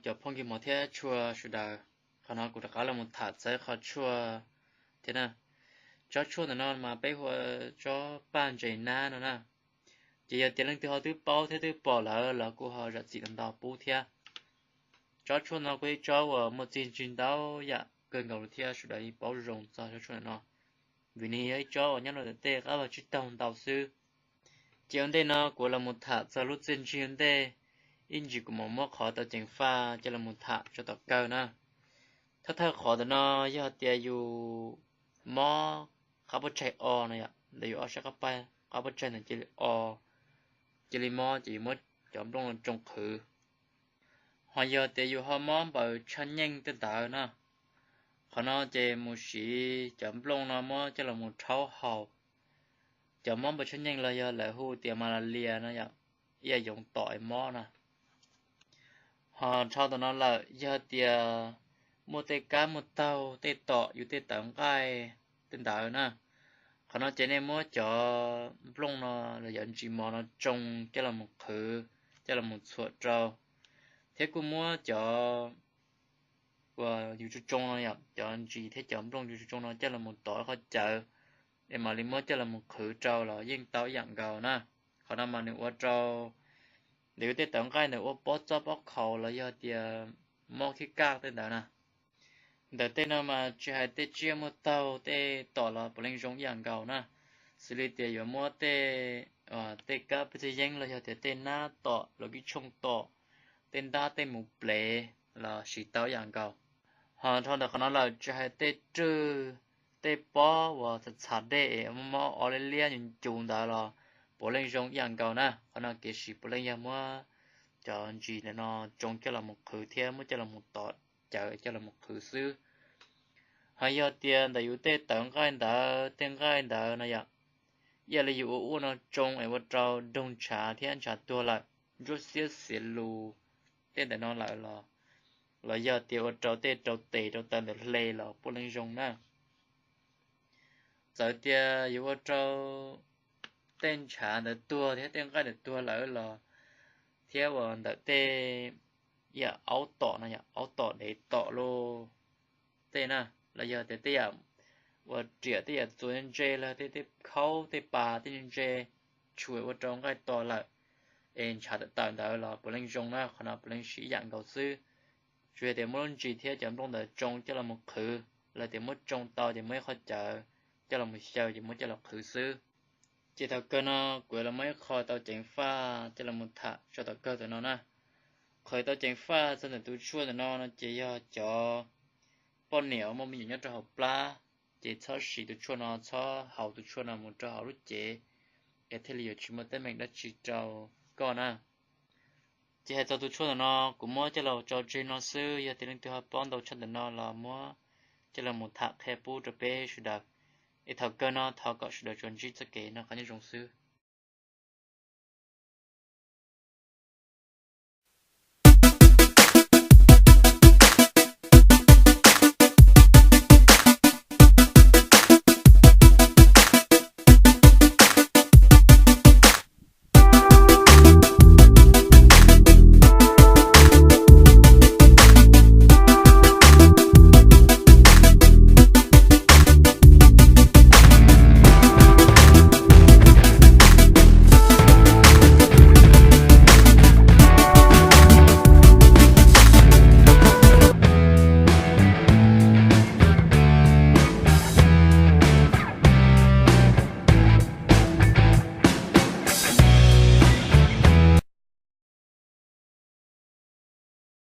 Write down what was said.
Cov phooj ywg hmov thiab tshua sawv daws, qhov no kuv rov qab los mus tham txog qhov tshuaj thiab na. Tsob tshuaj ntawm no mas peb hu ua tsob paj ntses nab no na. Ces yog tias leej twg ho twb paub thiab twb pom lawm los kuj ho zam txim ntau pub thiab. Tsob tshuaj no kuj ib tsob uas muaj txiaj ntsig ntau yam kawg nkaus thiab sawv daws yeej paub zoo txog tsob tshuaj ntawm no, vim nws yog ib tsob uas nyob rau ntawm tej qab vag tsib taug ntau xwb. Ces ua ntej no kuv los mus tham txog lub txiaj ntsig ua ntej, ib ntsis kuv mam muab qhov tau ceev faj coj los mus tham tso tom kawg na. Thawj thawj qhov ntawm no yog tias yus mob qab puab tsaig o no yom, ntawm yus ob sab qab puab tsaig ntawd cia li o, cia li mob ces yus muab cov nplooj no tsoo qhwv. Ho yog tias yus ho mob npaws tshaj nyeej tej ntawd na, qhov no ces mus siv cov nplooj no muab coj los mus rhaub haus. Cov mob npaws tshaj nyeej los yog lawv hu tias malaria no yom, ib yam yoov tom es mob na. Ho dhau ntawm no lawm yog tias muaj tej kab muaj taug tej tom yus tej tawv nqaij tej ntawd na, qhov no ces nej muab cov nplooj no los yog ntsis mov no tsoo coj los mus qhwv, coj los mus txhuam rau, thiab kuj muab cov uas yus tsoo tsoo no yom, cov ntsis thiab cov nplooj yus tsoo tsoo no coj los mus tov qhov cawv es mam li muab coj los mus qhwv rau los yeej tau ib yam nkaus na. Qhov no mas nws ua rau ntawm yus tej tawv nqaij ntawd ua pob txob pob khaus los yog tias mob khib kaj tej ntawd na. Ntawm tej no mas tsis hais tej tsiaj muaj taug tej tom los puav leej zoo ib yam nkaus na. Xws li tias yuav muab tej, tej kab pej txob yeeb los yog tias tej nab tom los kib tshooj tom, tej ntab tej mus plev los siv tau ib yam nkaus. Ho dhau ntawm qhov no lawm tsis hais tej rwj, tej pob uas txhav txhav dej es mob mob o liab liab nyuv ncuv ntawd los puav leej zoo ib yam nkaus na. Qhov no kev siv puav leej yog muab cov ntsis ntawm no tsoo coj los mus qhwv thiab muab coj los mus tov cawv coj los mus qhwv xwb. Ho yog tias ntawm yus tej tawv nqaij ntawd tej nqaij ntawd no yom, ib yam li yus ua ua no tsoo es ua rau doog ntshav thiab ntshav tuag lawm, ntsuab xiab xiav lus tej ntawm no lawm los, los yog tias ua rau tej rau tes rau taw ntawd hle los puav leej zoo na. Txawm tias yuav ua rau tej ntshav ntawd tuag thiab tej nqaij ntawd tuag lawm los, thiab uas ntawm tej yam aub tom no yom, aub tom dev tom luj tej na, los yog tias tej yam uas riam tej yam txuas ntse los tej tej khaub tej pas tej ntse tshum ua rau nqaij to lawm es ntshav tawm tawm ntawd los puav leej zoo na. Qhov no puav leej siv ib yam nkaus xwb, tsuas yog tias muab lub ntsis thiab cov nplooj ntawd tsoo coj los mus qhwv, los tias muab tsoo tau ces muab ib qho cawv coj los mus xyaw ces muab coj los qhwv xwb. Ces thaum kawg no kuv yuav los muab ib qho tau ceev faj coj los mus tham tso tom kawg ntawm no na. Qhov tau ceev faj txog ntawm tus tshuaj ntawm no no ces yog cov poj niam uas muaj me nyuam nyob rau hauv plab, ces txhob siv tus tshuaj no, txhob haus tus tshuaj no mus rau hauv lub cev, es thiaj li yuav tsis muaj teeb meem dab tsi rau koj na. Ces hais txog tus tshuaj ntawm no, kuv muab coj los tso tseg no xwb, yog tias leej twg ho paub ntau tshaj ntawm no los muab coj los mus tham qhia pub rau peb sawv daws. Es thaum kawg no thov kom sawv daws tsuas ntsib txoj kev noj qab nyob zoo xwb.